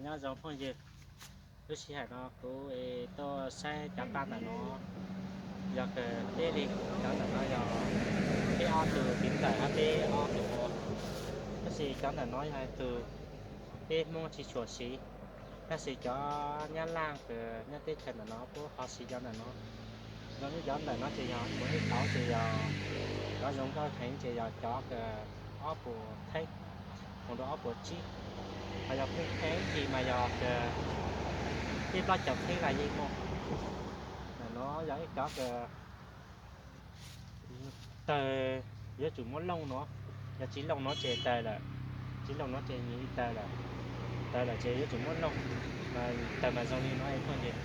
Nyob zoo phooj ywg, lub sij hawm no kuv tuaj saib cov paj ntawm no, yog kawg peb li, cov ntawm no yog peb ob tug tiv ntawm hab peb ob tug ua, tab sis cov ntawm no yog tus peb Hmoob tsis tshua siv, tab sis cov Nyab Laj kws nyob teb chaws ntawm no puab ho siv cov ntawm no. Zoo li cov ntawm no ces yog kuv ib tauv ces yog cov zoo nkauj heev ces yog cov kws ob puas theeb mus rau ob puas tsib, ho yog pheej pheeb ntsis mas yog kws peb plaub caug theeb los yeej muaj. Ntawm no yog ib cov kws tawg, yuav tsum muab looj no, yog tsis looj no ces tawg lawm, tsis looj no ces nyias li tawg lawm, tawg lawm ces yuav tsum muab looj. Tawg mas zoo li no phooj ywg,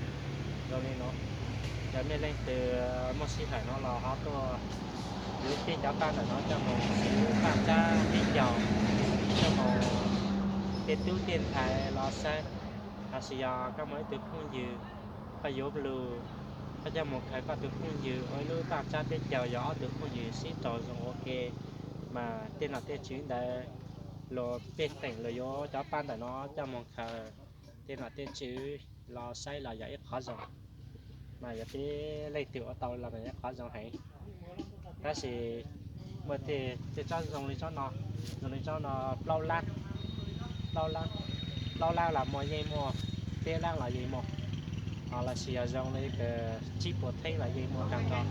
zoo li no. Yog mej leej twg muaj sij hawm no los ho tuaj yuav peb cov paj ntawm no coj mus siv paj tsab peb caug, coj mus tej tub tej ntxhais los saib, los sis yog koj muaj ib tug phooj ywg, koj yuav lug, koj coj mus khaws koj tus phooj ywg ua ib lub paj tsab peb caug, yog ob tug phooj ywg sib raug zoo ua ke mas tej nom tej tswv ntawd los pej xeem los yuav cov paj ntawm no coj mus khaws, tej nom tej tswv los saib los yog ib qhov zoo, mas yog peb leej twg ua tau los mas yog ib qhov zoo heev. Tab sis muaj tej tsob zoo li tsob no, zoo li tsob no plaub lab, plaub lab, plaub lab los muaj, yeej muaj, peb lab los yeej muaj, los sis yog zoo li kws tsib puas theeb los yeej muaj tag nrho.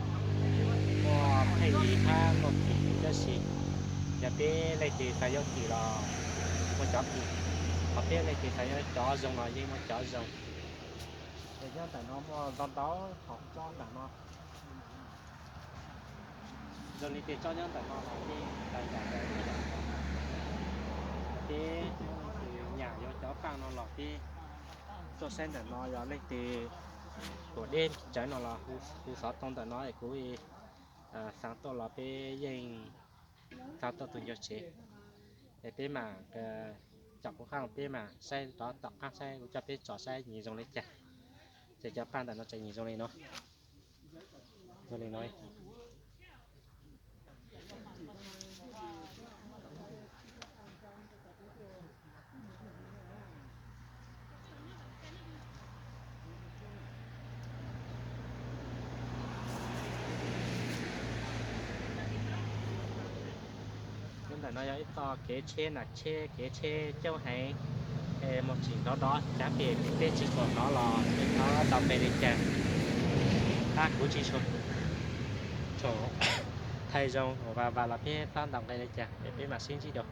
Muaj pheej yig hab muaj kim tab sis yog peb leej twg xav yuav kim los muaj cov kim, ho peb leej twg xav yuav cov zoo los yeej muaj cov zoo. Es nyob ntawm no muaj ntau ntau qhov tsob ntawm no. Zoo li tej tsob nyob ntawm no los yeej tawg zam ntawd, peb nyam yuav cov paj no los peb tuaj saib ntawm no, yog leej twg tuaj deb tsawv no los hu xov tooj ntawm no es kuv xaav tuaj los peb yeej xaav tuaj tus ncua tsev. Es peb mam, tsom kuv qaab peb mam saib rov tom qaab saib kuv coj peb tsom saib nyias zoo li cas. Ces cov paj ntawm no tseem nyias zoo li no, zoo li no. Nyob ntawm no yog ib tog kev tsheb, nam tsheb, kev tsheb coob heev, es moog tsis nrov nrov, cav pem peb tsis pom nrov los nrov tau npe li cas, tab kuv tsis tshua thaij zoo, vam vam los peb pab ntaus nqe li cas es peb mam sib ntsib dua.